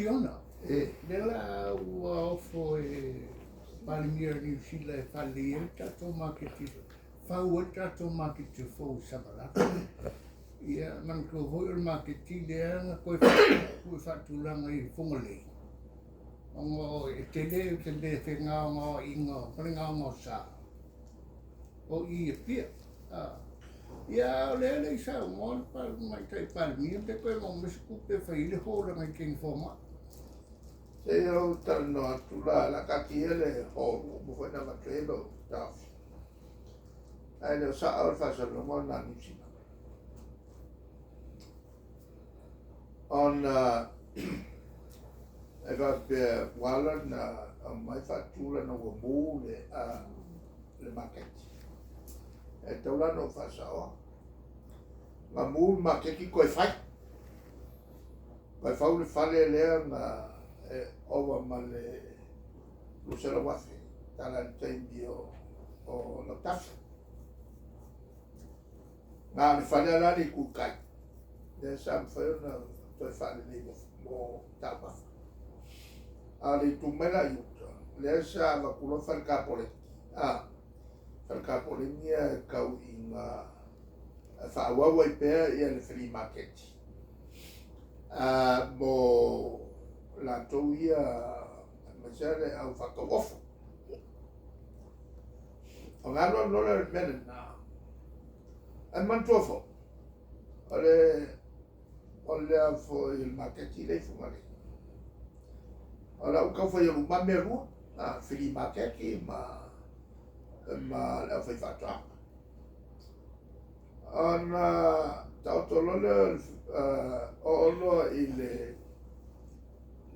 miliona. Lea la ua ofo e Palemia o Niu Sila e faalelei ai le tatou maketi, fau ai le tatou maketi fou i Savalalo. Ia, manatua foi o le maketi lea na toe faatulaga i Fugalei, ona e tele le fegaogaoaiga ma le gaogaosa o i i Apia. Ia, a o lea e le i saunoa le Tamaitai Palemia pe toe maua mai se tupe e fai ai le hall a nai teine fomai. Se i ou talanoa atu la, o le a taatia le hall ua uma foi ona avatu ai lou taofi. Ae le o sao le faasalalauga lena a Niu Sila. Ona e faapea ua ala ona aumai faatu lana ua mu le, le maketi. E tatau la ona ou faasaoa. Na mu le maketi toe fai. Toe fau le fale lea na e ova ma le 200,000 tala i le taimi o Lautafi. Na o le fale lava la le itu i tai, lea sa mafai ona toe faalelei mo taumafa. A o le itu mai la i uta, lea sa avatu loa fale tapoleni, a, fale tapoleni ia e tau ina faaauau ai pea le flea market mo latou ia aemaise lava le au faatau ofu. Ona alu alu loa lea o le mea lena, ae manatua foi, o le o le foi le maketi lea i Fugalei. O la ua tau fai uma mea e lua, flea market ma le aufaifaatoaga. Ona taoto loa lea oo loa i le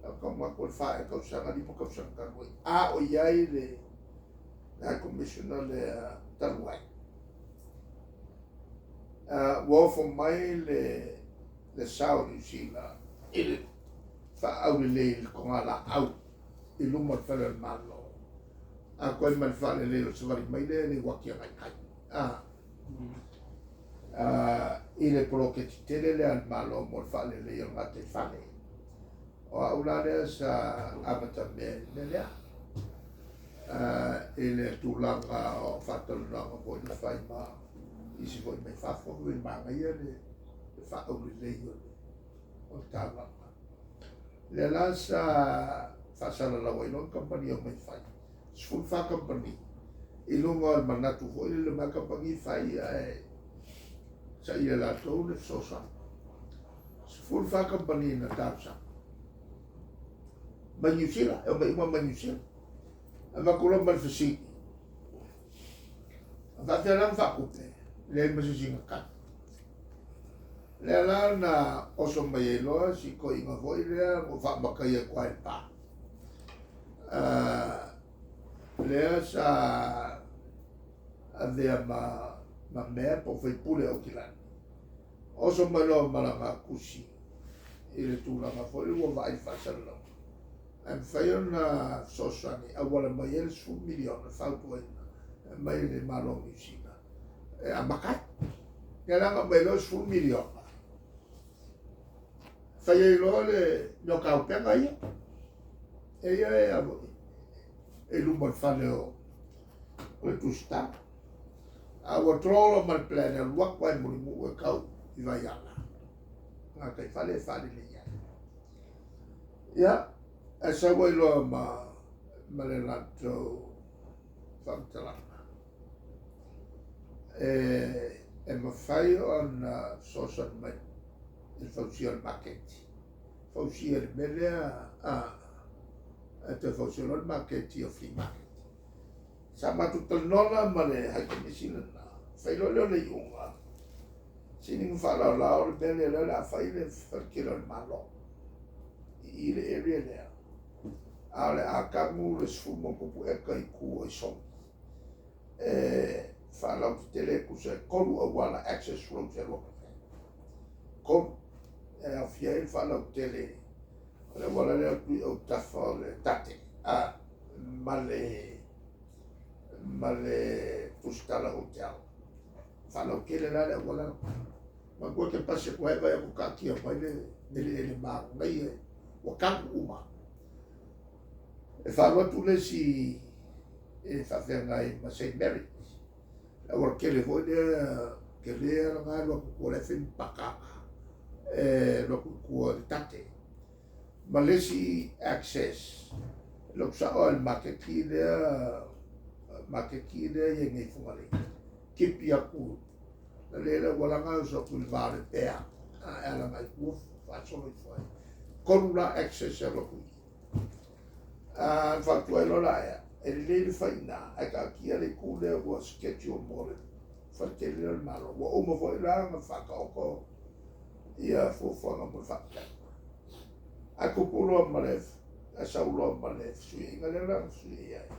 tau atu le 4 ea tausaga, 5 tausaga talu ai, a o i ai le High Commissioner lea talu ai. Ua ofo mai le sao o Niu Sila i le faaaulelei i le togalaau i luma o le fale o le Malo, atoa ai ma le faalelei o le savali mai lea e le uati agai i tai. I le poloketi tele lea a le Malo mo le faalelei o le gataifale. O au la lea sa amatamea i le mea lea, i le tulaga o faatalanoaga foi na fai ma isi foi mai fafo, e manaia le faaulelei o le taulaga. Lea la sa faasalalau ai loa ni kamupani e omai e fai, 14 kamupani, i luga o le manatu foi lele omai lava kamupani fai ae saili e latou le fesoasoani. 14 kamupani na talosaga mai Niu Sila, e omai uma mai Niu Sila. Avatu loa ma le fesili, a faapefea la ona faatupe? Leai ma se isi na tali. Lea la na oso mai ai loa si toeaina foi lea ua faamataia atu lava i le pa. Lea sa avea ma mea po o faipule o Aukilani. Oso mai loa ma lana tusi i le tulaga foi lea ua vaai i le faasalalauga, ae mafai ona fesoasoani e auala mai ai le 10 miliona fautuaina mai le Malo o Niu Sila e amata ai. Ia la na aumai loa le 10 miliona, fai ai loa le mea o taupega ia, e ia e i luma o le fale o le tusitala. A ua draw loa ma le plan e alu atu lava i Mulinuu e tau i Vaiala, gataifale e faalelei ai. Ia, ae sau ai loa ma le latou faamatalaga, e mafai ona fesoasoani mai i le fausia o le maketi, fausia le mea lea, e toe fausia loa le maketi o flea market. Sa matou talanoa la ma le High Commissioner lena, fai loa lea o le iuga, sili ona faalaolao le mea lea, lea o le a fai le faletele o le Malo i i le area lea, a o le a tanu le 10+ eka i tua i Sogi e faalautetele e tusa e 3 auala access roads e alu atu ai. 3 e aofia ai le faalautele o le auala lea atu i autafa o le tate ma le Tusitala Hotel. Faalautele la le auala. Matua te pasi atu ai vai atu taatia mai le eleele manaia. Ua talu uma. E faalu atu le isi e faafeagai ma St. Mary. Le auala tele foi lea, tele lava lena e alu atu i tua o la e fai ma paka e alu atu i tua i le tate. Ma le isi access, alu atu sao lava i le maketi lea, maketi lea e i ai nei i Fugalei. Tipi atu Na le le auala na oso atu i le va o le pea e ala agai i tua faasolo ifo ai. Tolu la access e alu atu i i. A fautua ai loa la ea, e lelei le fai i ina ae taatia le itu lea ua schedule mo le fale tele lea o le Malo. Ua uma foi la ona faataoto ia fuafuaga mo le faatali. Ae tupu loa ma le, ae sau loa ma le fesuiaiga lea la na fesuiai ai.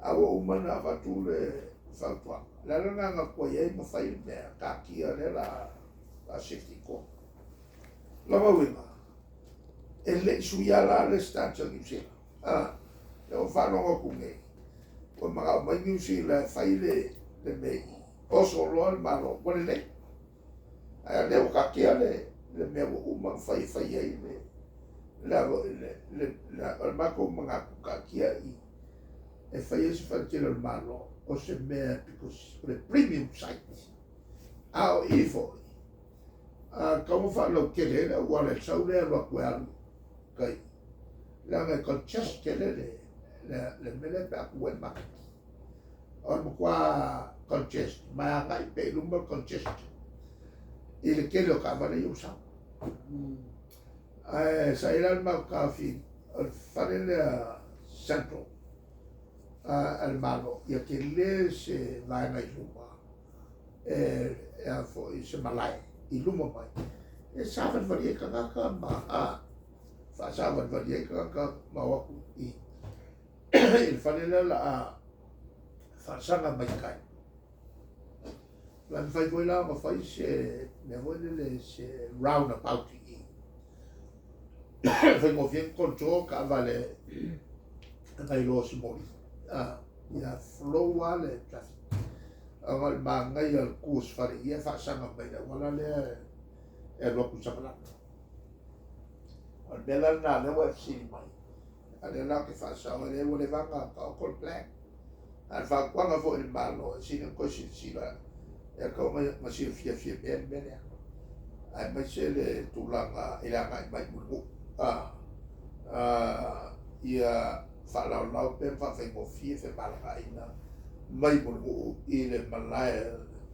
A ua uma ona avatu le fautuaga, o le ala lena na tuai ai ma fai le mea, taatia lea la a shift i tua. Lona uiga, e le i suia la le stance a Niu Sila. A, lea ua faalogo atu nei, ua manao mai Niu Sila e fai le mea i i, oso loa le Malo, ua lelei. Ae o lea ua taatia le mea ua uma ona fai e fai ai le, le, le, le, le, o le matou manatu, taatia i e fai ai se faletele o le Malo, o se mea pito o le premium site. A o i foi, a tatau ona faalautele ai le auala e sau lea alu atu e alu i tai, leaga e congest tele le, le, le mea lea pe a tu ai le maketi. O le matua congest, ma e agai pea i luma le congestion i le tele o taavale ia ua sau. Ae sa i ai la le matou taofi o le fale lea central a le Malo, ia tele se vaega i luma e a foi se malae i luma mai e savalivali ai tagata ma a faasavalivali ai tagata ma o atu i i le fale lea la a faasaga mai tai. La mafai foi la ona fai se mea foi lele se roundabout i i. Faigofie ona control taavale nai lo se moli. Ia flow lava le traffic. Ona o le manaia o le tu o se fale i i ae faasaga mai le auala lea e alu atu i Savalalo. O le mea la lena lea ua e fesili mai, a o lea la ou te faasao, e leai ua leva ona taoto le plan. A o le fautuaga foi i le Malo, e sili ona toe silasila, e tatau ona silafia fiamea le mea lea, aemaise le tulaga i le agai mai Mulinuu, ia faalaolao pea ma faafaigofie femalagaaiga mai Mulinuu i le malae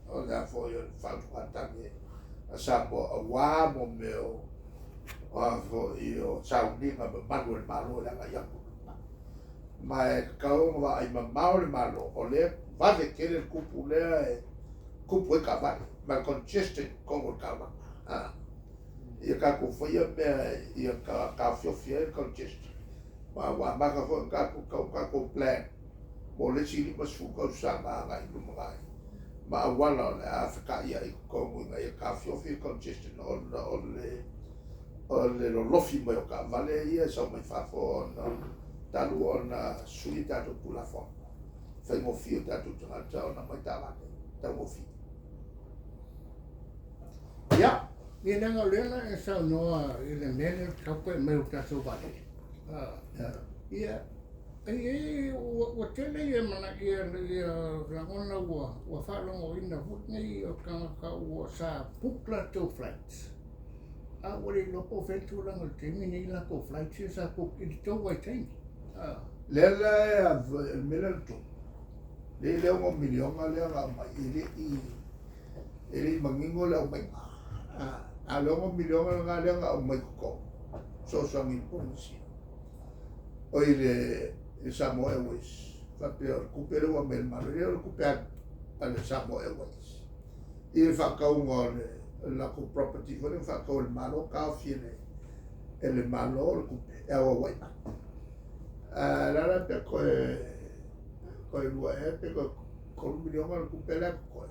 o le a foi o le faautugatagi a Samoa aua mo mea o a foi o sauniga mamalu a le Malo i le agai atu. Ma e tatau ona vaai mamao le Malo, o lea e vave tele le tupu lea e tupu ai taavale, ma le congestion i totonu o le taulaga. Ia tatou faia mea ia taofiofi ai le congestion. Ma ua amata foi ona tatou tau tatou plan mo le isi 50 tausaga agai i lumanai, ma auala o le a feta'ia'i i totonu ina ia taofiofi le congestion ona o le o le lolofi mai o taavale ia e sau mai fafo ona talu ona sui tatou Tulafono faigofie o tatou tagata ona aumai taavale taugofie. Ia. Ia leaga o lea na e saunoa i le mea lea o le tau mai o tatou vaalele. Ia, e ua tele ia ia lagona ua faalogoina foi nei o tagata ua sa book latou flights. A ua le iloa po o fea le tulaga o le taimi nei latou flights ia sa book i le tou vaitaimi. Lea la e le mea lea na tupu, lea le 6 miliona lea na aumai, e le i manino le aumaiga. A o le 6 miliona lena lea na aumai i totonu, fesoasoani i le Polenisia, o i le Samoa Airways, faapea o le tupe lea ua aumai e le Malo, e le o le tupe alu a le Samoa Airways i le faatauga o le latou property foi lea na faatau e le Malo, taofi e le Malo le tupe e auauai mai. La la pe toe 2 ea pe toe 3 miliona le tupe lea totoe,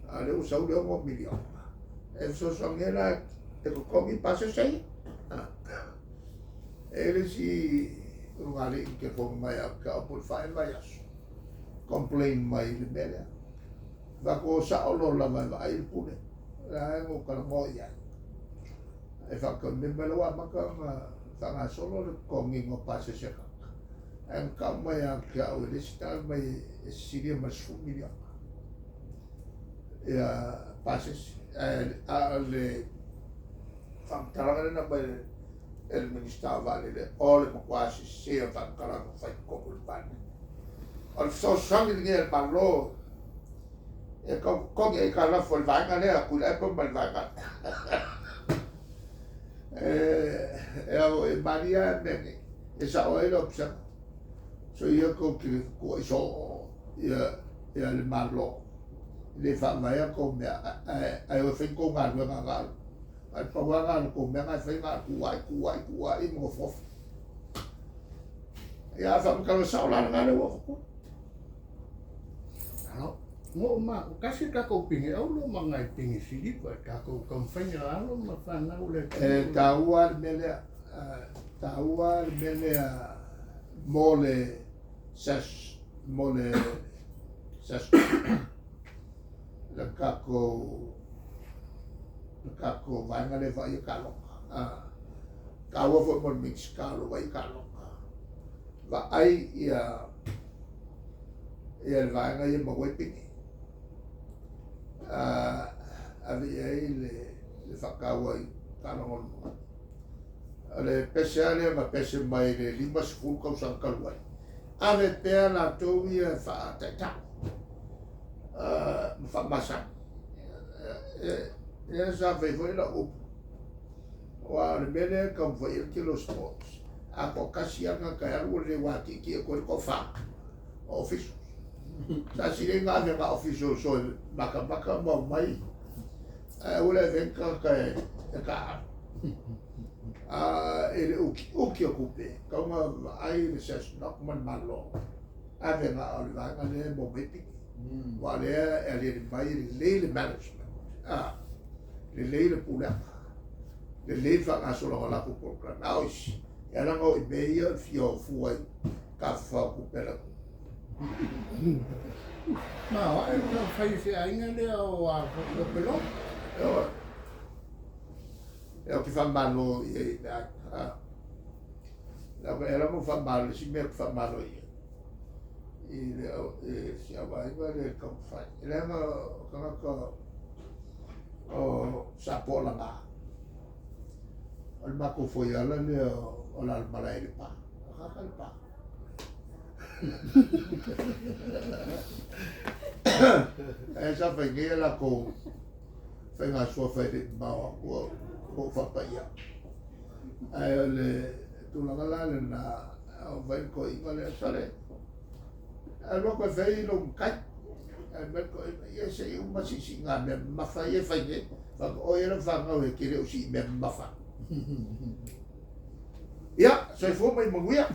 a o lea ua sau le 6 miliona. E fesoasoani ai la e totogi pasese. E le isi lugalii i telefoni mai ia te au po o le 4 ea le vaiaso, complain mai i le mea lea. Fai atu o sao loa lava e vaai le pule, la e na ou talanoa i ai. E faatau mea mai la ua amata ona faagasolo le totogiina o pasese a tagata. Ae na tau mai ia te au e le isi tagata mai e sisilia ma le $10 miliona ia pasese. Ae a o le faamatalaga lea na aumai e le Minisita o Vaalele, o le matua sese o le faamatalaga na fai i totonu o le Palemene. O le fesoasoani lenei a le Malo e tau totogi aitalafu a le vaega lea, a Tuilaepa ma le vaega lea. E ao e malie lava mea nei, e sao ai lau pesega. Soia tou te tuuai soo ia le Malo e le faavaea tou mea, ae o e fai tou galuega na o le pau lava lena o le tou mea na e fai na o le tuuai, tuuai, tuuai ma nofonofo. Ia a faamatala sao la lena lea ua avatua. Alo, mo ma kasi takou pine aulo ma ngai pine siliva e takou taumafaiga alo ma fanau le E taua le mea lea, taua le mea lea mo le ses, mo le ses, le tatou, le tatou vaega lea vaaia taaloga. Taua foi mo le Minisita o lo o vaaia taaloga. Vaai ia ia le vaega ia maua ai pine. Ave i ai le le faataua i taaloga o lumanai. O le pese lava lea na pese mai le 50 tausaga talu ai, ave pea latou ia e faataitai ma faamasani. Lea sa fai foi lau upu, aua o le mea lea e taumafai i ai le tele o sports, a toatasi lava le tagata e alu ua lelei aua e tietie atu ai le toafa o officials. Sa sili ai ona ave na o officials o e matamata ma omai, ae aua le ave ai ni tagata e taaalo. A e le utiuti o tupe, tatau ona vaai le SASNOC ma le Malo, ave na o le vaega lea e maua mai ai pine. Aua o lea e aliali mai e lelei le management, lelei le pulega, lelei le faagasologa o latou polokalame. A o isi, e ala ona o i mea ia o le fia o fua i tafafao o tupe a le atunuu. Ma o ae ua fai se aiga lea o a foi o Pelo. E ou te faamalo i ai i le aiga. E ala ona ou faamalo, le isi mea ou te faamalo i ai, i le si au aiga lea e taumafai. E leaga o tagata o Sapoalaga, o le matou foiala lea o Alalamalae i Lepa. Akaka Lepa. Ae sa fai nei a latou faiga suafa e le i mamao atu ua ou faapaia. Ae o le tulaga la lena, o vai le toeaina lea, sole, alu atu e fai lou matai. Ae mai le toeaina, ia se i uma siisiiga mea mamafa ia e fai nei. Fai atu, o ia lau fanau e te le o sii mea mamafa. Ia, soifua ma ia manuia.